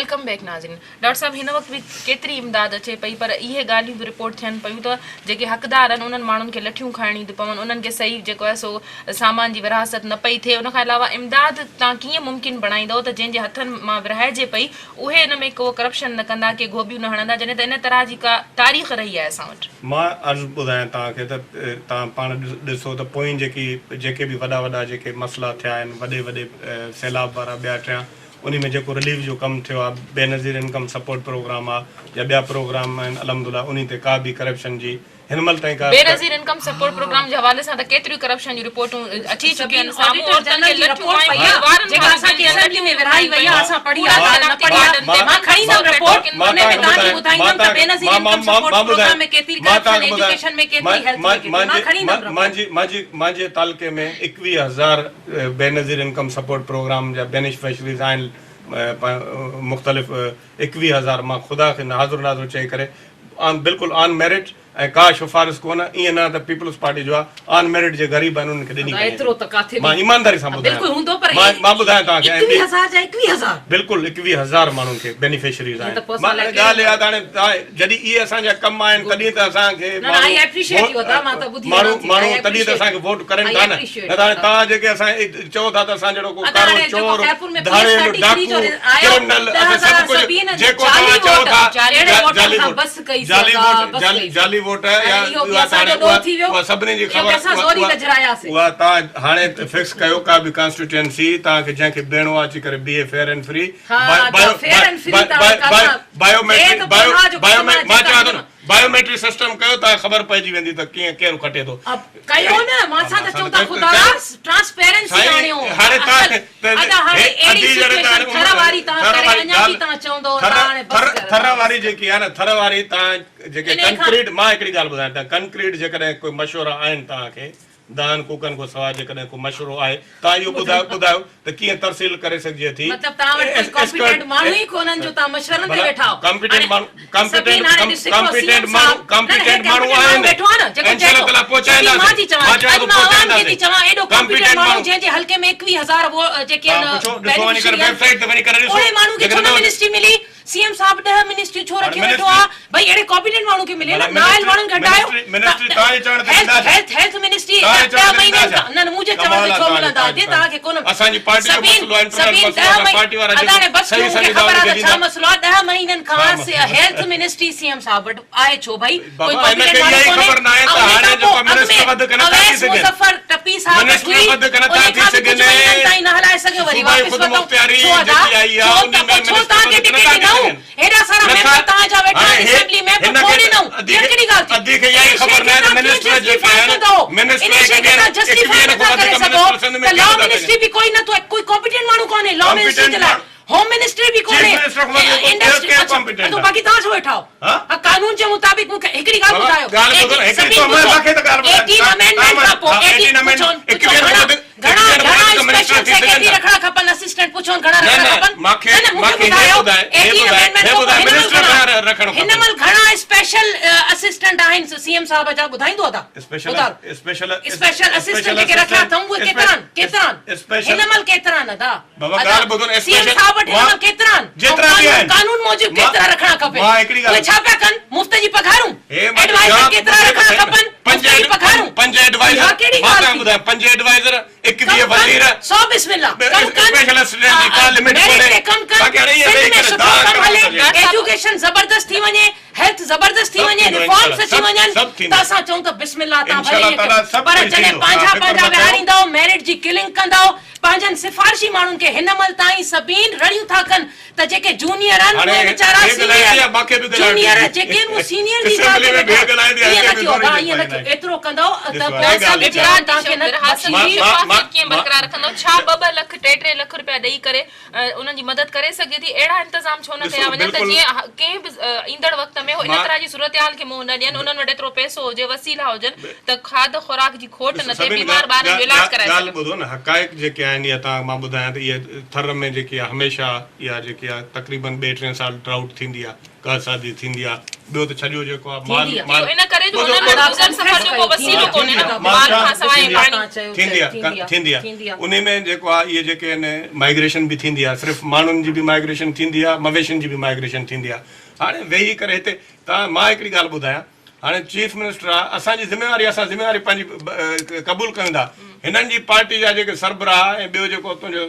Welcome back ناظرين doctor صاحب هن وقت به ڪيتري امداد اچي پئي پر اهي ڳالهيون به رپورٽ ٿين پيون ته جيڪي حقدار آهن انهن ماڻهن کي لٺيون کائڻيون ٿيون پون انهن کي صحيح جيڪو آهي سو سامان جي ورهاست نه پئي ٿئي ان کان علاوه امداد تان ڪيئن ممڪن بڻائيندؤ ته جنهن جي هٿن مان ورهائجي پئي اهي ان ۾ ڪو ڪرپشن نه ڪندا ڪي گهوٻيون نه هڻندا جڏهن ته ان طرح جي ڪا تاريخ رهي آهي اسان وٽ. مان عرض ٻڌايان توهان کي ته توهان پاڻ ڏسو ته پوئين جيڪي جيڪي به وڏا وڏا جيڪي مسئلا ٿيا آهن وڏي وڏي سيلاب وارا ٻيا ٽيان انهي ۾ جيڪو رليف جو ڪم ٿيو آ بينظير انڪم سپورٽ پروگرام آ يا ٻيا پروگرام آهن الحمدلله انهي تي ڪا به ڪرپشن جي هن مهل تائين ڪا بينظير انڪم سپورٽ پروگرام جي حوالي سان ته ڪيتريون ڪرپشن جون رپورٽون اچي چڪيون آهن سامهون عورتن کي لٺيون آيون وارن کان به بل جا لٺيون کائن پيون ڪوڙا شناختي ڪارڊن تي مانجي تعلقي ۾ 21000 بينظير انڪم سپورٽ پروگرام جا بينيفشريز آهن مختلف 21000 مان خدا کي حاضر ناظر چئي ڪري آن بلڪل آن ميرٽ ۽ ڪا شفارس ڪونه ائين نه ته پيپلز پارٽي جو آ آن ميرٽ جي غريب آهن انهن کي ڏني وڃي ٿي مان ايمانداري سان ٻڌايان مان مان ٻڌايان توهان کي ۽ ٻي بلڪل 21000 ماڻهن کي بينيفشريز آهن مان ڳالهه اها ته هاڻي جڏهن اهي اسان جا ڪم آهن تڏهن ته اسان کي ماڻهو ماڻهو ماڻهو تڏهن ته اسان کي ووٽ ڪرن ٿا نه نه ته هاڻي توهان جيڪي اسان چئو ٿا ته اسان جهڙو ڪو ڪارو چور ڌاڙيل ڊاڪو ڪرمنل اسان سڀ ڪجهه جيڪو توهان چئو ٿا جعلي ووٽ جعلي ووٽ جعلي ووٽ يا اها ته هاڻي اها سڀني جي خبر اها توهان هاڻي فڪس ڪيو ڪا به ڪانسٽيٽوئنسي توهان کي جنهن کي بيهڻو آهي اچي ڪري بيهي فيئر اينڊ فري بايوميٽرڪ مان چوان ٿو نه بايوميٽرڪ سسٽم ڪيو ته خبر پئجي ويندي ته ڪيئن ڪير کٽي ٿو. ڪيو نه مان سان ته چئون ٿا خدارا ٽرانسپيرنسي آڻيو هاڻي اصل ادا هاڻي اهڙي سچويشن ٿر واري تان ڪري اڃا به تان چوندو ته هاڻي بس ڪر ٿر واري جيڪي آهي نه ٿر واري تان جيڪي ڪنڪريٽ مان هڪڙي ڳالهه ٻڌايان ته ڪنڪريٽ جيڪڏهن ڪوئي مشورا آهن توهان کي دانهن ڪوڪن کان سواء جيڪڏهن ڪو مشورو آهي توهان اهو ٻڌايو ٻڌايو ته ڪيئن ترسيل ڪري سگهجي ٿي مطلب توهان وٽ ڪوئي ڪامپيٽنٽ ماڻهو ئي ڪونهن جو توهان مشورن تي ويٺا آهيو ڪامپيٽنٽ ماڻهو ڪامپيٽنٽ ڪامپيٽنٽ ماڻهو ڪامپيٽنٽ ماڻهو آهن ويٺو آهي نه جيڪو انشاء الله تعالي پهچائينداسين مان ٿي چوان اڄ مان عوام کي ٿي چوان ايڏو ڪامپيٽنٽ ماڻهو جنهن جي حلقي ۾ 21000 جيڪي آهن پڇو ڏسو وڃي ڪري ويب سائيٽ تي وڃي ڪري ڏسو اهڙي ماڻهو کي ڇو نه منسٽري ملي سي ايم صاحب 10 منسٽريون ڇو رکيو ويٺو آ ڀئي اهڙي ڪامپيٽنٽ ماڻهو کي ملي نه نااهل ماڻهن کي هٽايو هيلٿ هيلٿ هيلٿ منسٽري 10 مهينن کان نه نه منهنجي چوڻ تي ڇو ملندا ادي توهان کي ڪونه سبين سبين 10 مهينا ادا هاڻي بس ڪيو مون کي خبر آ ته ڇا مسئلو آ 10 مهينن کان هيلٿ منسٽري سي ايم صاحب وٽ آهي ڇو ڀئي ڪوئي ڪامپيٽنٽ ماڻهو ڪونهي ۽ ان کان پوء اڳ ۾ اويس مظفر ٽپي صاحب وٽ هئي ان کان به ڪجهه مهينن تائين نه هلائي سگهيو وري واپس ورتائون ڇو ادا ڇو ته پوء ڇو توهان کي ٽڪيٽ ڏنائون هيڏا سارا ميمبر توهان جا ويٺا آهن اسيمبلي ۾ پوء ڇو ڏنائون اها ڪهڙي ڳالهه ٿي انهي شيء کي توهان ڪيئن جسٽيفائي ڪندؤ انهي شيء کي توهان جسٽيفائي نٿا ڪري سگهو ته لا منسٽري به ڪوئي نٿو ڪوئي ڪامپيٽنٽ ماڻهو ڪونهي لا منسٽري جي لاء هوم منسٽري به ڪونهي انڊسٽري اڇا ته باقي توهان ڇو ويٺا آهيو قانون جي مطابق مون کي هڪڙي ڳالهه ٻڌايو سڀني پڇو ايٽين امينڊمينٽ کان پوء ايٽين پڇو پڇو گهڻا گهڻا گهڻا اسپيشل سيڪريٽري رکڻا کپن اسسٽنٽ پڇو گهڻا رکڻا کپن نه نه مون کي ٻڌايو ايٽين امينڊمينٽ کان پوء هن مهل گهڻا هن مهل گهڻا اسپيشل اسسٽنٽ آهن سي ايم صاحب جا ٻڌائيندو ادا ٻڌايو اسپيشل اسسٽنٽ جيڪي رکيا اٿئون اهي ڪيترا آهن ڪيترا آهن هن مهل ڪيترا آهن ادا بابا ڳالهه ٻڌو نه سي ايم صاحب وٽ هن مهل ڪيترا آهن جيترا به آهن قانون موجب ڪيترا رکڻا کپي مان هڪڙي اهي ڇا پيا ڪن مفت جي پگهارون ايڊوائزر ڪيترا رکڻا کپن مفت جي پگهارون پنج ايڊوائزر اها ڪهڙي مان ڳالهه توهان ٿي ٻڌايان پنج ايڊوائزر 21 ڪم ڪن وزير سو بسم الله ڪم ڪن اسپيشل اسسٽنٽ جي ڪا لمٽ ميرٽ ڪونهي تي ڪم ڪن باقي هاڻي ائين سنڌ ويهي ۾ ڪري سٺو دانهن ڪم ڪرڻ هلي نٿا چاهيون. ايجوڪيشن زبردست ٿي وڃي هيلٿ زبردست ٿي سڀ وڃي ٿيندو ريفارمز انشاء اچي الله وڃن سڀ ته ٿيندو اسان چئون ته بسم الله تان انشاء ڀلي الله ائين تعاليٰ ڪيو سڀ پر ڪجهه جڏهن ٿيندو پنهنجا توهان فڪر پنهنجا نه ڪيو. ويهاريندؤ ميرٽ جي ڪلنگ ڪندؤ پنهنجن سفارشي ماڻهن کي هن مهل تائين سڀين رڙيون ٿا ڪن ته جيڪي جونيئر آهن هاڻي اهي ويچارا هي ڳالهائي سينيئر ٿي مون کي به ڳالهائڻ جونيئر ڏيو. جيڪي آهن اهي سينيئر جي جاء اسيمبلي تي ۾ به ويٺا هي ڳالهائي ٿي ائين هتي نه به ڪيو زوري ادا ٿي ائين نه پئي ڪيو ايترو ڪندؤ ته ڏسو پوء هي اسان ڳالهه ويچارا توهان کي نه ورهاست مان جي مان شفافيت مان ڪيئن مان برقرار رکندؤ ڇا ٻه ٻه لک ٽي ٽي لک رپيا ڏئي ڪري انهن جي مدد ڪري سگهجي ٿي اهڙا انتظام ڇو نه ڏسو ڪيا وڃن ته بلڪل جيئن ڪنهن به ايندڙ وقت ۾ ان مان طرح جي صورتحال کي منهن نه نه ڏين، انهن وٽ ايترو پئسو هجي، وسيلا هجن ته کاڌ خوراڪ جي کوٽ نه ٿئي، بيمار ٻارن جو علاج ڪرائي ڳالهه سگهن. ٻڌو نه حقائق جيڪي آهن اها توهان کي مان ٻڌايان ته اهي ٿر ۾ جيڪي آهي هميشه اها جيڪي آهي تقريبن ٻئي ٽئين سال ڊرائوٽ ٿيندي آهي قحط سازي ٿيندي آهي ٻيو ته ڇڏيو جيڪو آهي مال اهو ان ڪري جو انهن وٽ گذر سفر جو ڪو وسيلو ڪونهي نه مال کان سواء ۽ پاڻي. ٿيندي آهي ٿيندي آهي انهي ۾ جيڪو آهي اهي جيڪي آهن مائگريشن به ٿيندي آهي صرف ماڻهن جي به مائگريشن ٿيندي آهي مويشين جي به مائگريشن ٿيندي آهي هاڻي ويهي ڪري هتي توهان مان هڪڙي ڳالهه ٻڌايان هاڻي چيف منسٽر آ اسان جي ذميواري اسان ذميواري پنهنجي قبول ڪيون ٿا هنن جي پارٽي جا جيڪي سربراهه ۽ ٻيو جيڪو تنهنجو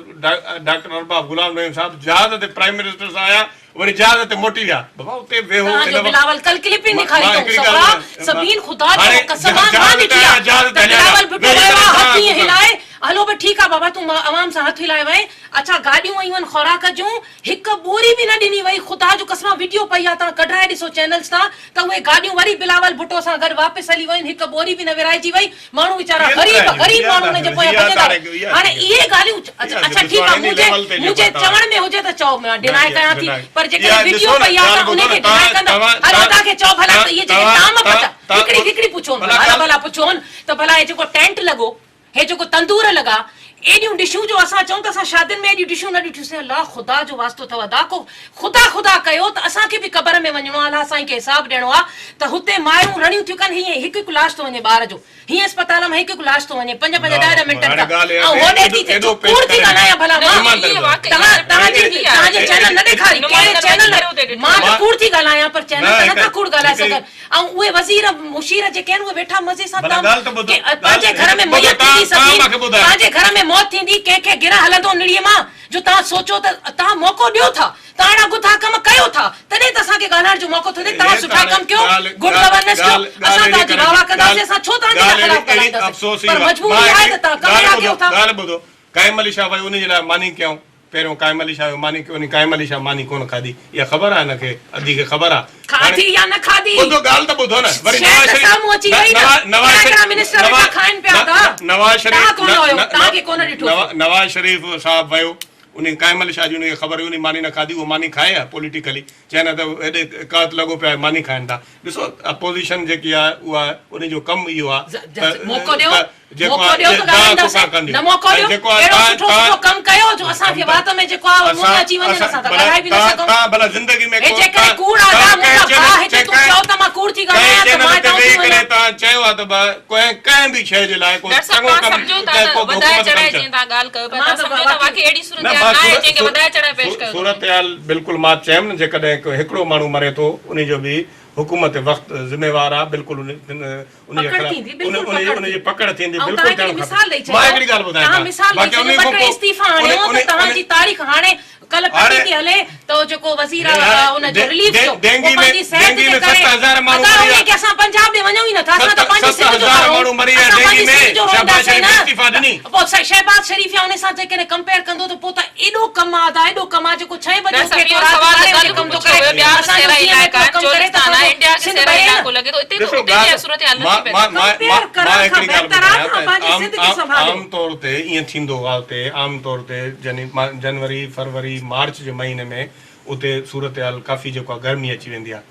ڊاڪٽر ارباب غلام رحيم صاحب جهاز تي پرائم منسٽر سان آيا وري جهاز تي موٽي ويا بابا اتي ويهو توهان جو بلاول ڪل ڪلپنگ ڏيکاري اٿئون صفا سبين خدا جو قسم آ مان ڏٺي آ ته بلاول ڀٽو ويو آ هٿ ائين هلائي هلو به ٺيڪ آ بابا تون عوام سان هٿ هلائي وئين اڇا گاڏيون ويون آهن خوراڪ جون هڪ ٻوري به نه ڏني وئي خدا جو قسم آ وڊيو پئي آ توهان ڪڍرائي ڏسو چينلز تان ته اهي گاڏيون وري بلاول ڀٽو سان گڏ واپس هلي ويون هڪ ٻوري به نه ورهائجي وئي ماڻهو ويچارا غريب غريب ماڻهو انهن جي پويان ڀڄندا رهيا هاڻي اهي ڳالهيون اڇا ٺيڪ آ منهنجي منهنجي چوڻ ۾ هجي ته چئو مان ڊنائي ڪيان ٿي پر جيڪڏهن وڊيو پئي آ ته انهي کي ڊنائي ڪندا هلو توهان کي چئو ڀلا ته اهي جيڪي طعام پچا هڪڙي هڪڙي پڇون ڀلا ڀلا پڇون ته ڀلا هي جيڪو ٽينٽ لڳو هي جيڪو تندور لڳا، ايڏيون ڊشون جو اسان چئون ته اسان شادين ۾ ايڏيون ڊشون نه ڏٺيون سين، الله خدا جو واسطو اٿو ادا ڪو خدا خدا ڪيو ته اسان کي به قبر ۾ وڃڻو آ الله سائين کي حساب ڏيڻو آ ته هتي مائرون رڙيون ٿيون ڪن هيئن هڪ هڪ لاش ٿو وڃي ٻار جو هيئن اسپتال مان هڪ هڪ لاش ٿو وڃي پنج پنج ڏهه ڏهه منٽن کان ۽ هوڏي ٿي ٿئي ڇو ڪوڙ ٿي ڳالهايان ڀلا مان توهان توهان جي توهان جي چينل نه ڏيکاري ڪهڙي چينل مان ته ڪوڙ ٿي ڳالهايان پر چينل ته نه ٿا ڪوڙ ڳالهائي سگهن. ۽ اهي وزير مشير جيڪي آهن اهي ويٺا مزي سان ڀلا ڳالهه ته ٻڌو پنهنجي گهر ۾ ميت ٿيندي سڀني پنهنجي گهر ۾ موت ٿيندي ڪنهن کي گرهه هلندو نڙيء مان جو توهان سوچو ته توهان موقعو ڏيو ٿا توهان اهڙا گٿا ڪم ڪيو ٿا تڏهن ته اسان کي ڳالهائڻ جو موقعو ٿو ڏي توهان سٺا ڪم ڪيو گڊ گورننس ڪيو اسان توهان جي واهه واهه ڪنداسين اسان ڇو توهان جي لاء خلاف ڳالهائينداسين پر مجبوري آهي ته توهان ڪم اهڙا ڪيو ٿا. ڳالهه ٻڌو قائم علي شاهه ويو انهي جي لاء ماني ڪيائون پهريون قائم علي شاهه جو ماني ڪيو قائم علي شاهه ماني ڪونه کاڌي اها خبر آهي هن کي ادي کي خبر آهي کاڌي يا نه کاڌي ٻڌو ڳالهه ته ٻڌو نه وري شيء نواز ته شريف سامهون اچي وئي نه نواز ڪهڙا شريف ڪهڙا منسٽر ويٺا کائن پيا ٿا نواز شريف توهان ڪونه هيو توهان کي ڪونه ڏٺوسين نواز شريف صاحب ويو انهي قائم علي شاهه جي ان کي خبر هئي انهي ماني نه کاڌي اهو ماني کائي ها پوليٽيڪلي چئن ها ته هيڏي قحط لڳو پيو آهي ماني کائن ٿا ڏسو اپوزيشن جيڪي آهي اها انهي جو ڪم اهو آهي ته موقعو ڏيو موقعو ڏيو ته ڳالهائينداسين نه موقعو ڏيو اهڙو سٺو سٺو ڪم ڪيو جو اسان کي وات ۾ جيڪو آهي منهن اچي وڃن اسان ته ڳالهائي به نه سگهون هي جيڪڏهن ڪوڙ آ ادا منهنجا ڀاء هتي تون چئو ته مان ڪوڙ ٿي ڳالهايان ته مان هتان اٿي وڃان. ڊاڪٽر صاحب توهان سمجهو ٿا ته وڌائي چڙهائي جيئن توهان ڳالهه ڪيو پيا توهان سمجهو ٿا واقعي اهڙي صورتحال ناهي جنهن کي وڌائي چڙهائي پيش ڪيو ٿو وڃي. صورتحال بلڪل مان چيم نه جيڪڏهن هڪڙو ماڻهو مري ٿو انهي جو به حڪومت وقت ذميوار آ بلڪل انهي پڪڙ ٿيندي بلڪل پڪڙ انهي جي پڪڙ ٿيندي ۽ بلڪل توهان ٿيڻ هڪڙي کپي مثال ڏئي مان هڪڙي ڇڏيو ڳالهه ٻڌايان توهان مثال ڏئي باقي ڇڏيو انهي ٻه کان ٽي پوء استعيفا آڻيو ته توهان جي تاريخ هاڻي ڪلهه پٽي ٿي هلي ته جيڪو وزير آ ان جو رليف جو اهو پنهنجي صحت جي ڪري ادا انهي کي اسان پنجاب ڏي وڃون ئي نٿا اسان ته پنهنجي سنڌ جو ٿا روئون اسان پنهنجي سنڌ جو روئنداسين نه پوء شهباز شريف يا انهي سان جيڪڏهن ڪمپيئر ڪندو ته پوء ته ايڏو ڪم آ ادا ايڏو ڪم آ جيڪو ڇهين بجي ڊاڪٽر اٿي صاحب ٿو اهو رات سوال ته ٻارهين بجي ڪلهه ڪم به ٿو پڇيو ڪري ويو ٻيا به اسان جو سيرا سي ايم علائقا ايترو آهن ڪم ڪري ته چولستان اسان آهي جو انڊيا کي سنڌ سيرا ٻري نه. علائقو لڳي ٿو اتي ته ڏسو اتي به اها صورتحال ڳالهه نٿي پيدا مان مان ڪمپيئر مان ڪرڻ کان هڪڙي ڳالهه بهتر آ ٻڌايان توهان پنهنجي ته سنڌ کي عام سنڀاليو. عام طور تي ائين ٿيندو آ اتي عام طور تي جني جنوري فروري مارچ جي مهيني ۾ اتي صورتحال ڪافي جيڪو آ گرمي اچي ويندي آ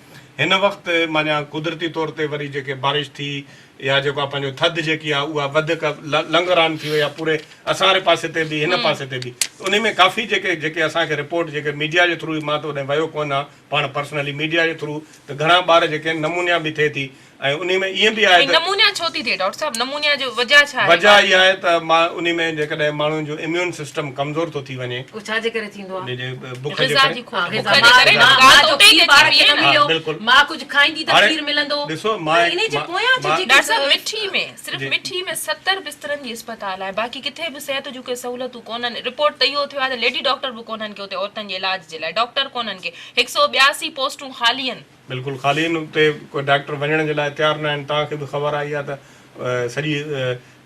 هن وقت معنيٰ قدرتي طور تي وري جيڪي بارش ٿي يا جيڪو آ پنهنجو ٿڌ جيڪي آ اها وڌيڪ لنگران ٿي وئي آ پوري اسان واري پاسي تي به هن پاسي تي به ته انهي ۾ ڪافي جيڪي جيڪي اسان کي رپورٽ جيڪي ميڊيا جي ٿرو مان ته اوڏانهن ويو ڪونه آ پاڻ پرسنلي ميڊيا جي ٿرو ته گهڻا ٻار جيڪي آهن نمونيا به ٿئي ٿي ۽ انهي ۾ ائين به آهي ۽ ته نمونيا ڇو ٿي ٿئي ڊاڪٽر صاحب نمونيا جو وجهه ڇا آهي وجهه ٻارن اها آهي ته مان انهي ۾ جيڪڏهن ماڻهن جو اميون سسٽم ڪمزور ٿو ٿي وڃي اهو ڇا جي ڪري ٿيندو آهي؟ انهي جي بک جي غذا ڪري جي ها کوٽ غذا بک جي مان ڪري نه مان ڳالهه مان ته جو اتي ئي کير ٿي ٻار اچي کي پئي نه نه مليو ها بلڪل مان ڪجهه کائيندي ته هاڻي کير ملندو ڏسو پر مان انهي جي مان پويان جو مان جيڪي ڊاڪٽر صاحب مٺي ۾ صرف جي مٺي ۾ 70 بسترن جي اسپتال آهي باقي ڪٿي به صحت جون ڪي سهولتون ڪونهن رپورٽ ته اهو ٿيو آهي ته ليڊي ڊاڪٽر به ڪونهن ڪي اتي عورتن جي علاج جي لاء ڊاڪٽر ڪونهن ڪي 182 پوسٽون خالي آهن. بلڪل خالي آهن اتي ڪو ڊاڪٽر وڃڻ جي لاء تيار نه آهن توهان کي به خبر آهي اها ته سڄي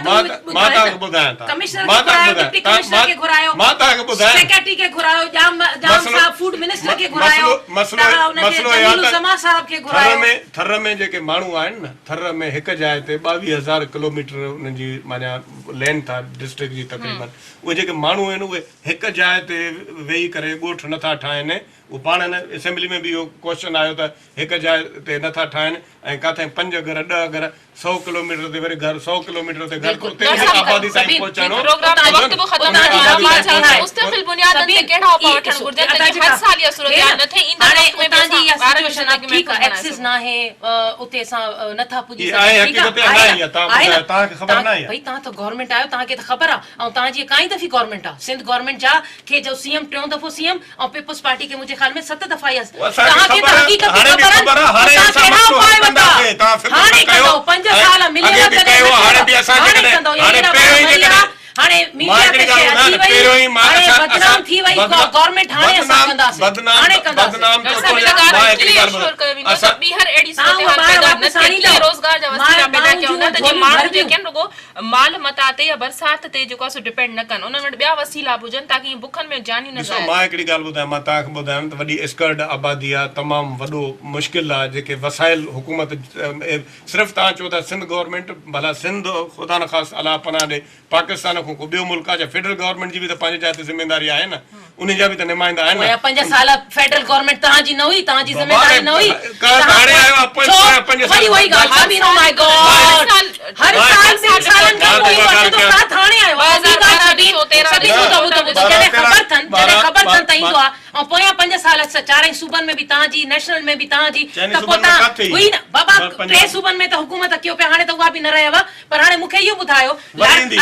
ٻڌايو ته مان توهان کي ٻڌايان ٿا ڪمشنر مان کي. گهرايو ڊپٽي ڪمشنر کي گهرايو مان توهان کي ٻڌايان سيڪريٽري کي گهرايو ڄام ڄام صاحب فوڊ منسٽر کي گهرايو توهان ان کي جميل الزمان صاحب کي گهرايو. ٿر ۾ جيڪي ماڻهو آهن نه ٿر ۾ هڪ جاء تي 22 هزار ڪلوميٽر انهن جي معنيٰ لينٿ آهي ڊسٽرڪٽ جي تقريبن اهي جيڪي ماڻهو آهن اهي هڪ جاء تي ويهي ڪري ڳوٺ نٿا ٺاهن اهو پاڻ هن اسيمبلي ۾ به اهو ڪوئسچن آيو ته هڪ جاء تي نٿا ٺاهن ۽ ڪاٿي پنج گهر ڏهه گهر سئو ڪلوميٽر تي وري گهر سئو ڪلوميٽر تي گهر اتي به آبادي تائين پهچائڻو پروگرام جو وقت به ختم ٿي ويو آهي مان چاهيان ٿي مستقل بنيادن تي ڪهڙا اپاء وٺڻ گهرجن ته جيئن هر سال اها صورتحال نه ٿئي ايندڙ وقت ۾ به اسان ٻارن جي زندگي محفوظ بڻائي سگهون. اتي اسان نٿا پڄي سگهون ٺيڪ آهي آهي نه ڀئي توهان ته گورنمينٽ آهيو توهان کي ته خبر آهي ۽ توهان جي ڪائين دفعي گورنمينٽ آهي سنڌ گورنمينٽ جا کي جو سي ايم ٽيون دفعو سي ايم ۽ پيپلز پارٽي کي منهنجي خيال ۾ ست دفعا يا توهان کي ته حقيقت جي خبر آهن ته توهان ڪهڙا اپاء ورتا هاڻي ڪندؤ پنج سال مليل جڏهن نه ٿيندؤ هاڻي ڪندؤ يا اهڙا ٻار مري ويا هاڻي ميڊيا تي شيء اچي وئي هاڻي بدنام ٿي وئي گورنمينٽ هاڻي اسان ڪنداسين هاڻي ڪنداسين. ڊاڪٽر صاحب هن ڳالهه کي ڪليئر اشور ڪيو ويندو ته ٻيهر اهڙي صورتحال پيدا نه ٿئي ڪيئن روزگار جا وسيلا پيدا ڪيا ويندا ته جيئن ماڻهو جيڪي آهن رڳو مال متاع تي يا برسات تي جيڪو آهي سو ڊپينڊ نه ڪن انهن وٽ ٻيا وسيلا به هجن تاڪه ائين بکن ۾ جانيون نه ڏسو ضايع مان ٿين. هڪڙي ڳالهه ٻڌايان مان توهان کي ٻڌايم ته وڏي اسڪرڊ آبادي آهي تمام وڏو مشڪل آهي جيڪي وسائل حڪومت صرف توهان چئو ٿا سنڌ گورنمينٽ ڀلا سنڌ خدا نخواست الله پناهه ڏي پاڪستان کان ڪو ٻيو ملڪ آهي ڇا فيڊرل گورنمينٽ جي به ته پنهنجي جاء تي ذميداري آهي نه انهي جا به ته نمائندا آهن نه. پويان پنج سال فيڊرل گورنمينٽ توهان جي نه هئي توهان جي ذميداري نه هئي هاڻي آيو آهي ڇو پويان پنج وري سال اها ئي ڳالهه سمير او ماء گاڊ هر سال ٻن سالن کان پوء اهو اچي ٿو توهان ٿاڻي آيو آهي ٻي ڳالهه سبين سبين ٻڌو ٻڌو ٻڌو جڏهن خبر ٿن جڏهن خبر ٿن ته ايندو آهي ۽ پويان پنج سال چارئي صوبن ۾ به توهان جي نيشنل ۾ به توهان جي ته پوء توهان هئي نه بابا ٽي صوبن ۾ ته حڪومت ڪيو پيا هاڻي ته اها به نه رهيو پر هاڻي مون کي اهو ٻڌايو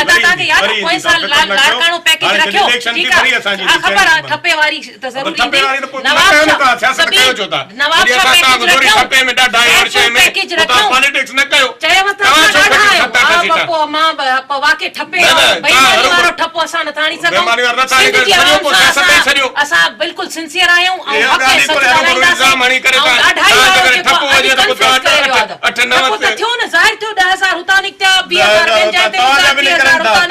ادا توهان کي ياد آهي پوئين سال لاڙڪاڻو پيڪيج رکيو ٺيڪ آهي ها خبر آهي ٺپي واري ته ضرور ايندي نواب شاهه سبين نواب شاهه پيڪيج رکيو خيرپور پيڪيج رکيو چيو ته اسان ڏاڍا آهيون ها بپو مان واقعي ٺپي بيماني وارو ٺپو اسان نٿا هڻي سگهون سنڌ جي عوام سان اسان اسان بلڪل سنسيئر آهيون ۽ حق ۽ سچ ڳالهائينداسين ۽ ڏاڍائي وارو جيڪو اڄ ڪنفيس ڪري ويو آهي ٺپو ته ٿيو نه ظاهر ٿيو ڏهه هزار هتان نڪتا ويهه هزار ٻين جاين تي نڪتا ٽيهه هزار هتان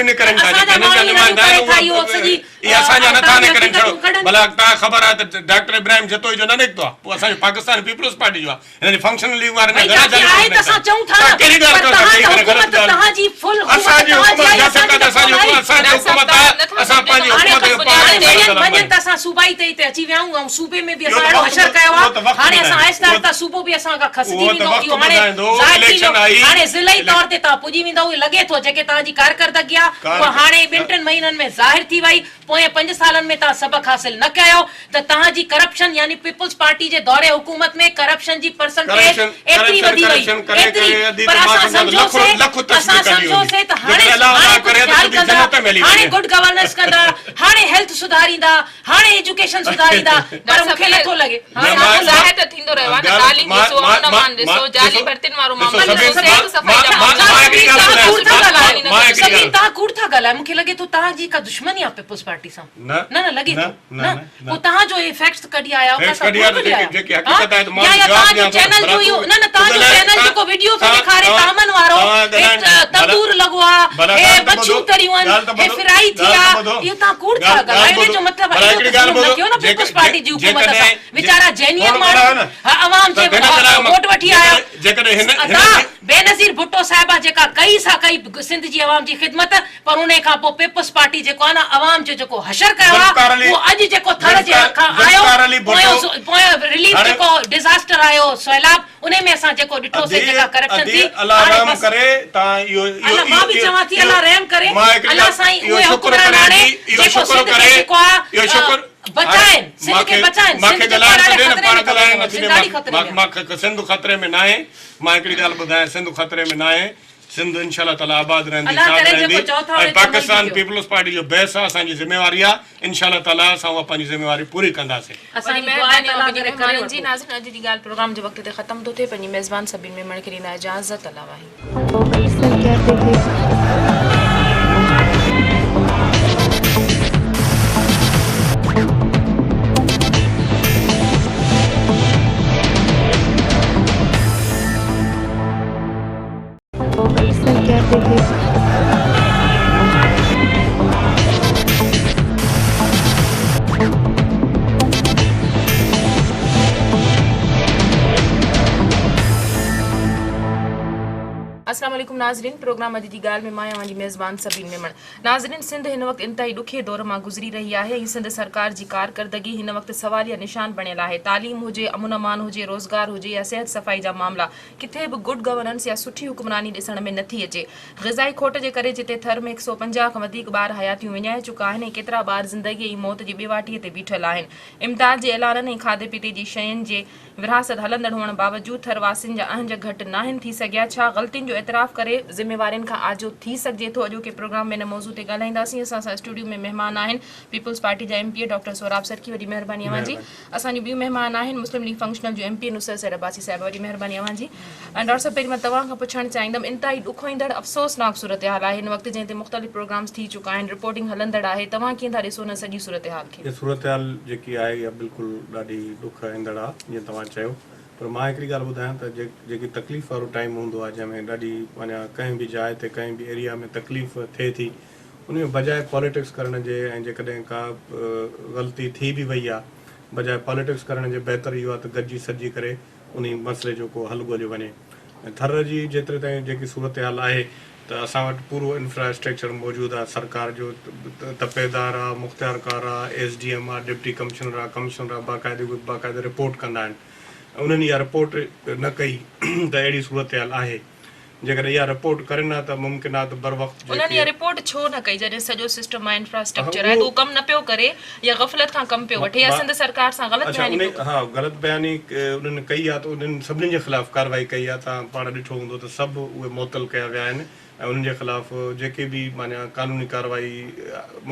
نڪتا اسان جا ماڻهو ئي رڙيون ڪري ٿا اهو سڄي اهي اسان جا نٿا توهان جي نڪرن ڇڙو حقيقتون ڪڍن. ڀلا توهان کي خبر آهي ته ڊاڪٽر ابراهيم جتوئي جو نه نڪتو آهي پوء اسان جو پاڪستان پيپلز پارٽي جو آهي هن جي فنڪشنل ليگ وارن جا ڀئي گهڻا جاتي جالي آهي ڪونه ته نڪتا اسان چئون ٿا توهان نه ڪهڙي ڳالهه پر ڪيو ٿا توهان چئي ته ڪري غلط حڪومت ڳالهه توهان جي فل حڪومت اسان جي توهان جي حڪومت آئي جا اسان جي سرڪار ته اسان جي ڪونه آئي. حڪومت اسان جي ڊاڪٽر صاحب حڪومت توهان آهي نٿا اسان سمجهو ته پنهنجي هاڻي حڪومت جو مستقل پاڻ بنيادن هاڻي تي وڃن وڃن ته اسان صوبائي تي هتي اچي ويا آهيون ۽ صوبي ۾ به اهو اسان ته اهڙو وقت حشر ڪيو اهو ته آهي وقت هاڻي اسان ٻڌائيندو آهستي اهو آهستي صوبو به اسان کان کسجي اهو ته ويندو وقت اهو هاڻي ٻڌائيندو ظاهر ٿي ويو اليڪشن آئي هاڻي ضلعي طور تي توهان پڄي ويندؤ اهو لڳي ٿو جيڪي توهان جي ڪارڪردگي آهي ڪار اها هاڻي ٻن ٽن مهينن ۾ ظاهر ٿي وئي پوئين پنج سالن ۾ توهان سبق حاصل نه ڪيو ته توهان جي ڪرپشن يعني پيپلز پارٽي جي دور حڪومت ۾ ڪرپشن جي پرسنٽيج ڪرپشن ايتري ڪرپشن وڌي وئي ڪرپشن ڪري ايتري ڪري ادي پر ته مان اسان سمجهان ٿو لک سمجهوسي لک تسبيح اسان ڪڍي هوندي سمجهوسي ته هاڻي جيڪڏهن الله هاڻي الله ڪجهه ڪري ته خيال سڌي ڪندا جنت ۾ هلي هاڻي وڃي گڊ گورننس ڪندا هاڻي هيلٿ سڌاريندا هاڻي ايجوڪيشن سڌاريندا پر ڊاڪٽر مون صاحب کي اهي نٿو لڳي نه هاڻي مان اهو ظاهر ته ٿيندو رهيو آهي نه ڳالهه تعليم مان ڏسو مان امن مان امان ڏسو مان جعلي ڏسو ڀرتين وارو ڏسو معاملو سبين ڏسو مان صحت صفائي مان جا مان معاملا مان هڪڙي ڏسو ڳالهه توهان ٻڌايان ڪوڙ ٿا مان ڳالهايو مان هڪڙي سبين ڳالهه توهان ڪوڙ ٿا ڳالهايو مون کي لڳي ٿو توهان جي ڪا دشمني آهي پيپلز پارٽي سان نه نه نه لڳي نه ٿو نه نه نه پوء توهان جو اهي فيڪٽس ڪڍي آيا آهيو فيڪٽس ڪا ڪڍي ڪوڙ آيا ڪڍي جيڪي آيا جيڪي ها حقيقت آهي ته مان يا يا جواب توهان جو ڏيان ٿو چينل ڀلا جو اهو تون نه نه تون توهان جو ڳالهاء چينل توهان جيڪو وڊيو ٿو توهان ڏيکاري توهان طعامن وارو توهان هي ڳالهائڻ ڀلا تندور لڳو آ ڀلا هي ڳالهه ته ٻڌو مڇيون تريون آهن ڳالهه ته هي ٻڌو فرائي ٿي ڳالهه آ ته ٻڌو اهو توهان ڪوڙ ٿا ڳالهه ڳالهه ڳالهايو ان ٻڌو جو مطلب ڀلا اهو هڪڙي ته ڳالهه ظلم نه ٻڌو ڪيو نه جيڪ پيپلز پارٽي جي حڪومت سان جيڪڏهن ويچارا جينيئن ٿورو ماڻهو ڳالهايو نه ها عوام ته جي گهڻا ڳالهايو ووٽ وٺي آيا جيڪڏهن هن هن ادا بينظير ڀٽو صاحبه جيڪا ڪئي سا ڪئي سنڌ جي عوام جي خدمت پر انهي کان پوء پيپلز پارٽي جيڪو آهي نه عوام جو جيڪو حشر ڪيو آهي ذوالفقار علي اهو اڄ جيڪو ٿر جي ذوالفقار کان آيو ذوالفقار علي ڀٽو پويون پويون رليف هاڻي جيڪو ڊزاسٽر آيو سيلاب انهي ۾ اسان جيڪو ڏٺو سي ادي جيڪا ڪرپشن ادي ٿي الله هاڻي رحم بس ڪري تان اهو اهو الله مان اهو به اهو چوان ٿي اهو الله رحم ڪري مان هڪڙي الله ڳالهه سائين اهو اهي شڪر حڪمران ڪري آڻي ادي اهو جيڪو شڪر سنڌ کي ڪري جيڪو آهي اهو شڪر هاڻي بچائين سنڌ کي مانکي بچائين مانکي سنڌ جيڪو ڳالهائڻ آهي ته ڏي نه ڏاڍي پاڻ خطري ۾ اٿو ڳالهائڻ نٿي سنڌ ڏي ڏاڍي خطري مان ۾ آهي. مان سنڌ خطري ۾ ناهي مان هڪڙي ڳالهه ٻڌايان سنڌ خطري ۾ ناهي سنڌ انشاء الله تعالي آباد رهندي الله شاد ڪري رهندي جيڪو چئو ٿا ۽ ان تي عمل به پاڪستان ٿيو. پيپلز پارٽي جو بحث آ اسان جي ذميواري آ انشاء الله تعالي اسان اها پنهنجي ذميواري پوري ڪنداسين. اسان وڏي جي دعا آهي مهرباني ته الله اوهان ڪري ٻنهي ڪري مهمانن جي وٺو. ناظرين اڄ جي ڳالهه پروگرام جو وقت هتي ختم ٿو ٿئي پنهنجي ميزبان سبين ميمڻ کي ڏيندا اجازت الله واهي. عليڪم ناظرين پروگرام اڄ جي ڳالهه ۾ مان اوهان جي ميزبان سبين ميمڻ ناظرين سنڌ هن وقت انتهائي ڏکي دور مان گذري رهي آهي ۽ سنڌ سرڪار جي ڪارڪردگي هن وقت سواليه نشان بڻيل آهي تعليم هجي امن امان هجي روزگار هجي يا صحت صفائي جا معاملا ڪٿي به گڊ گورننس يا سٺي حڪمراني ڏسڻ ۾ نٿي اچي غذائي کوٽ جي ڪري جتي ٿر ۾ 150 کان وڌيڪ ٻار حياتيون وڃائي چڪا آهن ۽ ڪيترا ٻار زندگي ۽ موت جي ٻيواٽي تي بيٺل آهن امداد جي اعلانن ۽ کاڌي پيتي جي شين جي ورهاست هلندڙ هئڻ باوجود ٿر واسين جا اهنج گهٽ ناهن ٿي سگهيا، ڇا غلطين جو اعتراف ڪري ذميوارين کان آجو ٿي سگهجي ٿو؟ اڄوڪي پروگرام ۾ ان موضوع تي ڳالهائينداسين، اسان سان اسٽوڊيو ۾ مهمان آهن پيپلز پارٽي جا M P A doctor Sohrab Sarki وڏي مهرباني اوهان جي، اسان جون ٻيون مهمان آهن مسلم ليگ فنڪشنل جون ايم پي اي نصرت سيد عباسي صاحبه وڏي مهرباني اوهان جي. ڊاڪٽر صاحب پهرين مان توهان کان پڇڻ چاهيندم انتهائي ڏکوئيندڙ افسوسناڪ صورتحال آهي هن وقت جنهن تي مختلف پروگرامز ٿي چڪا آهن رپورٽنگ هلندڙ آهي توهان ڪيئن ٿا ڏسو ان سڄي صورتحال کي؟ هيء صورتحال جيڪي آهي اها بلڪل ڏاڍي ڏک ايندڙ آ جيئن توهان چيو پر مان هڪڙي ڳالهه ٻڌايان ته جيڪي تڪليف وارو ٽائيم هوندو آ جنهن ۾ ڏاڍي معنيٰ ڪنهن به جاء تي ڪنهن به ايريا ۾ تڪليف ٿئي ٿي ان ۾ بجاء پاليٽڪس ڪرڻ جي ۽ جيڪڏهن ڪا غلطي ٿي به وئي آ بجاء پاليٽڪس ڪرڻ جي بهتر اهو آ ته گڏجي سڏجي ڪري انهي مسئلي جو ڪو حل ڳوليو وڃي ۽ ٿر جي جيتري تائين جيڪي صورتحال آهي ته اسان وٽ پورو انفراسٽرڪچر موجود آهي سرڪار جو تپيدار آ مختيارڪار آ ايس ڊي ايم آ ڊپٽي ڪمشنر آ ڪمشنر آ باقاعدي اهي باقاعده رپورٽ ڪندا آهن ۽ انهن اها رپورٽ نه ڪئي ته اهڙي صورتحال آهي جيڪڏهن اها رپورٽ ڪرين ها ته ممڪن آهي ته بروقت انهن جيڪي اها رپورٽ ڇو نه ڪئي جڏهن سڄو سسٽم آهي انفراسٽرڪچر آهي ته اهو ڪم نه پيو ڪري يا غفلت کان ڪم پيو وٺي يا سنڌ سرڪار سان غلط اڇا بياني انهي پيو ها غلط بياني انهن ڪئي آهي ته انهن سڀني جي خلاف ڪارروائي ڪئي آهي توهان پاڻ ڏٺو هوندو ته سڀ اهي معطل ڪيا ويا آهن ۽ انهن جي خلاف جيڪي به معنيٰ قانوني ڪارروائي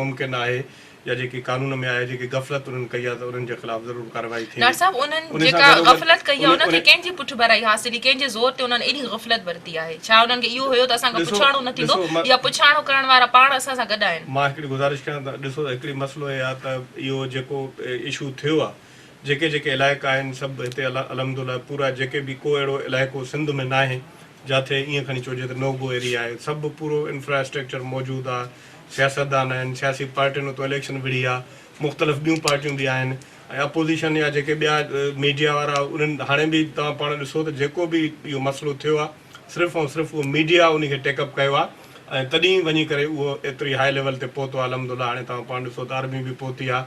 ممڪن آهي يا جيڪي قانون ۾ آهي جيڪي غفلت انهن ڪئي آهي ته انهن جي خلاف ضرور ڪارروائي ٿيندي. ڊاڪٽر صاحب انهن انهي سان جيڪا گڏوگڏ غفلت ڪئي آهي انهي ان کي انهي ڪنهن جي پٺڀرائي حاصل هئي ڪنهن جي زور تي انهن ايڏي غفلت ورتي آهي ڇا انهن کي اهو هيو ته اسان کان ڏسو پڇاڻو نه ٿيندو ڏسو مان يا پڇاڻو ڪرڻ وارا پاڻ اسان سان گڏ آهن. مان هڪڙي گذارش ڪيان ته ڏسو هڪڙي مسئلو اهي آهي ته اهو جيڪو اشو ٿيو آهي جيڪي جيڪي علائقا آهن سڀ هتي الحمدلله پورا جيڪي به ڪو اهڙو علائقو سنڌ ۾ ناهي جاٿي ائين کڻي چئجي ته نو گو ايريا آهي سڀ پورو انفراسٽرڪچر موجود آهي سياستدان آهن، سياسي پارٽين اتو اليڪشن وڙهي آ، مختلف ٻيون پارٽيون به آهن ۽ اپوزيشن يا جيڪي ٻيا ميڊيا وارا انهن هاڻي به توهان پاڻ ڏسو ته جيڪو به اهو مسئلو ٿيو آ صرف ۽ صرف اهو ميڊيا انهي کي ٽيڪ اپ ڪيو آ ۽ تڏهن وڃي ڪري اهو ايتري هاء ليول تي پهتو آ الحمدالله هاڻي توهان پاڻ ڏسو ته آرمي به پهتي آ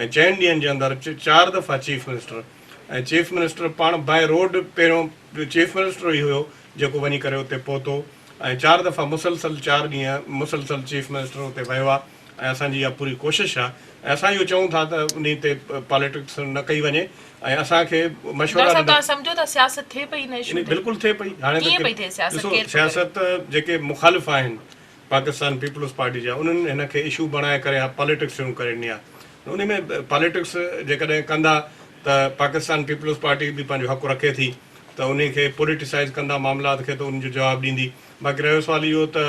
۽ چئن ڏينهن جي اندر چار دفعا چيف منسٽر ۽ چيف منسٽر پاڻ باء روڊ پهريون چيف منسٽر ئي هيو جيڪو وڃي ڪري اتي پهتو ۽ چار دفعا مسلسل چار ڏينهن مسلسل چيف منسٽر اتي ويو آ ۽ اسان جي اها پوري ڪوشش آ ۽ اسان اهو چئون ٿا ته انهي تي پاليٽڪس نه ڪئي وڃي ۽ اسان کي مشورا ڊاڪٽر صاحب ڏنا توهان سمجهو ٿا سياست ٿئي پئي ان اشو تي؟ بلڪل ٿئي پئي هاڻي ڪيئن ته پئي ٿئي سياست ڏسو ڪير پيو ڪري؟ سياست جيڪي مخالف آهن پاڪستان پيپلز پارٽي جا انهن هن کي اشو بڻائي ڪري پاليٽڪس شروع ڪري ڏني آ انهي ۾ پاليٽڪس جيڪڏهن ڪندا ته پاڪستان پيپلز پارٽي به پنهنجو حق رکي ٿي ته انهي کي پوليٽيسائيز ڪندا معاملات کي ته انهن جو جواب ڏيندي باقي رهيو سوال اهو ته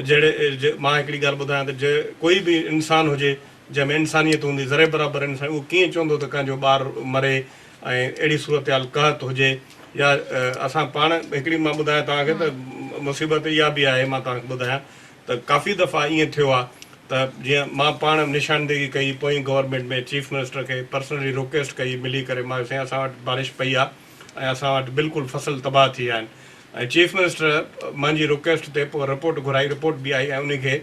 جهڙي مان هڪڙي ڳالهه ٻڌايان ته جي ڪوئي به انسان هجي جنهن ۾ انسانيت هوندي ذري برابر انسان اهو ڪيئن چوندو ته ڪنهن جو ٻار مري ۽ اهڙي صورتحال قحط هجي يا اسان پاڻ هڪڙي مان ٻڌايان توهان کي ته مصيبت اها به آهي مان توهان کي ٻڌايان ته ڪافي دفعا ائين ٿيو آهي ته جيئن مان پاڻ نشاندهي ڪئي پوئين گورنمينٽ ۾ چيف منسٽر کي پرسنلي رڪويسٽ ڪئي ملي ڪري مان سائين اسان وٽ بارش پئي آهي ۽ اسان وٽ بلڪل فصل تباهه ٿي ويا آهن ۽ چيف منسٽر مانجي رڪويسٽ تي پوء رپورٽ گهرائي رپورٽ به آئي ۽ انهي کي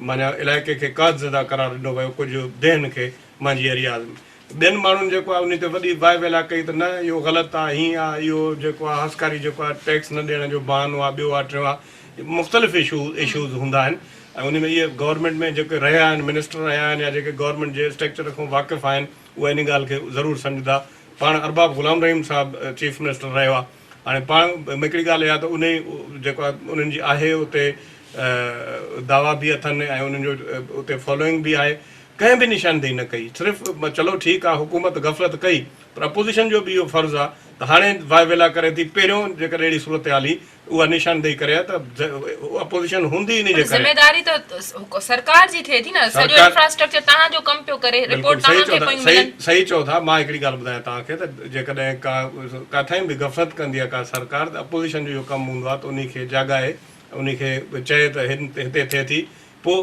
معنيٰ علائقي کي قحط زده قرار ڏنو ويو ڪجهه ديهن کي مانجي ايرياز ۾ ٻين ماڻهن جيڪو آهي انهي تي وڏي واء ويلا ڪئي ته نه اهو غلط آهي هيئن آهي اهو جيڪو آهي هسڪاري جيڪو آهي ٽيڪس نه ڏيڻ جو بهانو آهي ٻيو آهي ٽيون آهي مختلف اشو اشوز هوندا آهن ۽ انهي ۾ اهي گورنمينٽ ۾ جيڪي رهيا آهن منسٽر رهيا آهن يا جيڪي گورنمينٽ جي اسٽرڪچر کان واقف آهن اهي انهي ڳالهه کي ضرور سمجهندا پاڻ ارباب غلام رحيم صاحب چيف منسٽر رهيو آهي هاڻي پاڻ هڪڙي ڳالهه اها ته انهي جيڪو آهي انهن جي آهي اتي دعويٰ به اٿن ۽ انهن جو اتي فالوئنگ به آهي ڪنهن به نشاندهي نه ڪئي صرف چلو ٺيڪ آهي حڪومت غفلت ڪئي پر اپوزيشن جو به اهو فرض آهي ته هاڻي واء ويلا ڪري ٿي پهريون جيڪڏهن اهڙي صورتحال هئي اها نشاندهي ڪري ها ته اپوزيشن هوندي انهي پر جي ڪري. ذميواري ته سرڪار جي ٿئي ٿي نه سڄو سرڪار انفراسٽرڪچر توهان جو ڪم پيو ڪري بلڪل رپورٽ صحيح توهان چئو کي ٿا پيون صحيح ملن. صحيح چئو ٿا مان هڪڙي ڳالهه ٻڌايان توهان کي ته جيڪڏهن ڪا ڪاٿائين به غفلت ڪندي آهي ڪا سرڪار ته اپوزيشن جو اهو ڪم هوندو آهي ته انهي کي جاڳائي انهي کي چئي ته هتي ٿئي ٿي پوء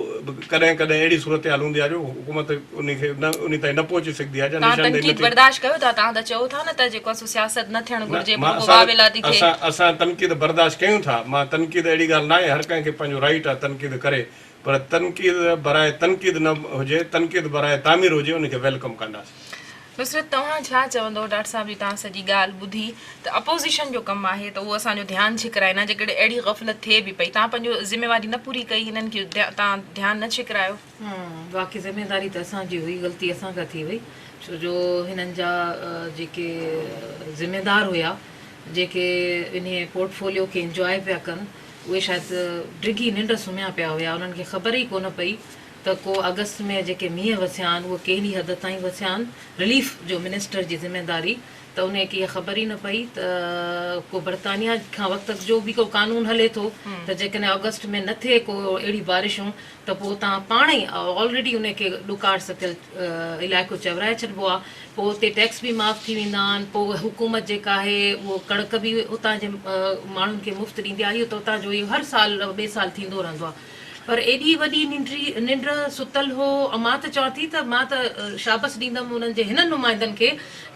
ڪڏهن ڪڏهن اهڙي صورتحال هوندي آهي جو حڪومت انهي کي نه انهي تائين نه پهچي سگهندي آهي جا توهان نشاندهي نه تنقيد ٿي برداشت ڪيو ٿا توهان ته چئو ٿا نه ته جيڪو آهي سو سياست نه ٿيڻ نه گهرجي مان پر پوء اسان واويلا ٿي ٿئي. اسان اسان تنقيد برداشت ڪيون ٿا مان تنقيد اهڙي ڳالهه ناهي هر ڪنهن کي پنهنجو رائيٽ آهي تنقيد ڪري پر تنقيد براء تنقيد نه هجي تنقيد براء تعمير هجي ان کي welcome ڪنداسين. نصرت توهان ڇا چوندو ڊاڪٽر صاحب جي توهان سڄي ڳالهه ٻڌي ته اپوزيشن جو ڪم آهي ته اهو اسان جو ڌيان ڇڪرائين ها جيڪڏهن اهڙي غفلت ٿئي به پئي توهان پنهنجو ذميواري نه پوري ڪئي هنن کي توهان ڌيان نه ڇڪرايو. واقعي ذميواري ته اسان جي هئي غلطي اسان کان ٿي وئي ڇو جو هنن جا جيڪي ذميدار هيا جيڪي انهي پورٽ فوليو کي انجواء پيا ڪن اهي شايد ڊگهي ننڊ سمهيا پيا هيا انهن کي خبر ئي ڪونه پئي ته ڪو آگسٽ ۾ جيڪي مينهن وسيا آهن اهي ڪهڙي حد تائين وسيا آهن، رليف جو منسٽر جي ذميداري ته انهي کي اها خبر ئي نه پئي ته ڪو برطانيا کان وقت جو به ڪو قانون هلي ٿو ته جيڪڏهن آگسٽ ۾ نه ٿئي ڪو اهڙي بارشون ته پوء اتان پاڻ ئي آلريڊي انهي کي ڏڪار ستل علائقو چورائي ڇڏبو آهي پوء اتي ٽيڪس به معاف ٿي ويندا آهن پوء حڪومت جيڪا آهي اهو ڪڻڪ به اتان جي ماڻهن کي مفت ڏيندي آهي اهو ته اتان جو اهو هر سال ٻئي سال ٿيندو رهندو آهي. پر ايڏي وڏي ننڊري ننڊ ستل هو ۽ مان ته چوان ٿي ته مان ته شابس ڏيندم انهن جي هنن نمائندن کي